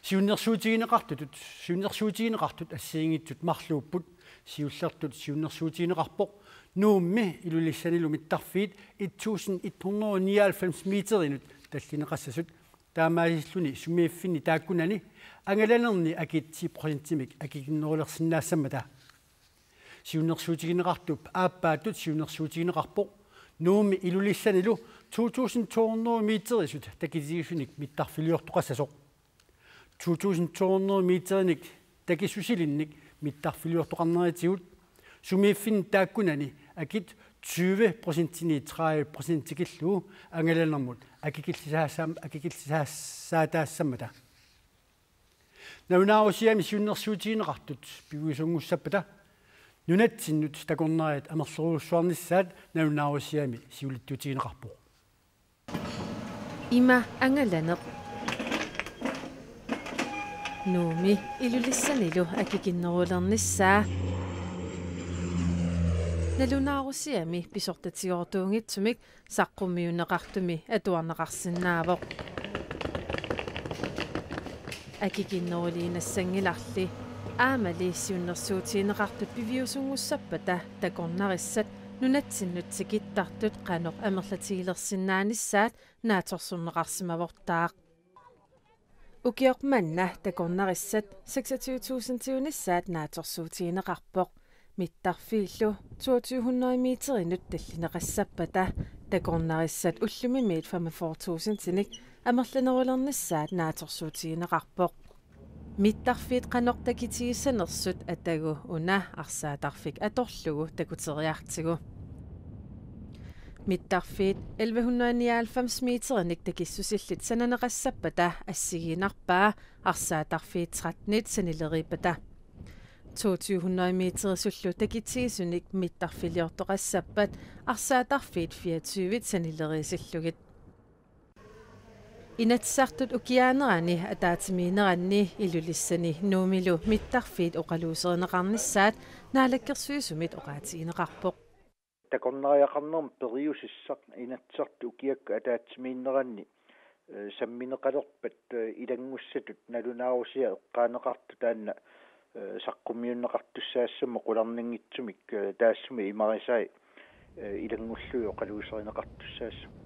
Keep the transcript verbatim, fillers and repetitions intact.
Siunnersuutigineqartutut, siunnersuutigineqartut assigiinngitsut marluupput, siullertut siunnersuutigineqarpoq Nuummi Ilulissanilu mittarfiit et tusind et hundrede og nioghalvfems meterinut tallineqassasut, taamaasilluni sumiiffinni taakkunani angalanerni akit ti procentimik akikinnerulersinnaassammata. Siunnersuutigineqartup aappaatut siunnersuutigineqarpoq Nuummi Ilulissanilu to tusind to hundrede meterisut takitigisunik mittarfiliortoqassasoq. To tusind to hundrede meterinik takissusilinnik mittarfiliortoqarnerisigut sumiiffinni taakkunani akit tyve procentinit tredive procent tikillugu angalanermut akikillisaassam-, akikillisaassaataassammata. Nalunaarusiami siunnersuutigineqartut piviusunngussappata nunatsinnut takornariat amerlerujussuarnissaat nalunaarusiami siulittutigineqarpoq. Ima angalaneq. Nuummi Ilulissanilu akikinnerulernissaa. Nalunaarusiami pisortatigoortuunngitsumik saqqummiunneqartumi atuarneqarsinnaavoq. Akikinneruliinassanngilarli aammali siunnersuutigineqartut piviusunngussappata takornarissat nunatsinnut tikittartut qanoq amerlatigilersinnaanissaat naatsorsorneqarsimavortaaq. Ukioq manna takornarissat seksogtyve tusindiunissaat naatsorsuutigineqarpoq. Mittarfiillu toogtyve hundrede meterinut tallineqassappata takornarissat ullumimiit femogfyrre tusindinik amerlanerulernissaat naatsorsuutigineqarpoq. Mittarfiit qanoq takitigissanersut atagu una arsaatarfik atorlugu takuteriartigu. Mittarfiit elleve hundrede nioghalvfems meterinik takissusillit sananeqassappata assigiinnarpaa arsaatarfiit trettenit sanileriippata. Toogtyve hundrede meterisullu takitigisunik mittarfiliortoqassappat arsaatarfiit fireogtyvit sanileriisillugit. Inatsisartut ukiaanerani ataatsimiinneranni Ilulissani Nuummilu mittarfiit oqaluuserineqarnissaat naalakkersuisumit oqaatigineqarpoq. Takornariaqarnermut periusissaq Inatsisartut ukiakkut ataatsimiinneranni, eh, sammineqalerpat, eh, ilanngussatut nalunaarusiaq eqqaaneqartoq taanna, eh, saqqummiunneqartussaassammata qularnanngitsumik, eh, taassuma imarisai, eh, ilanngullugit oqaluuserineqartussaassappat.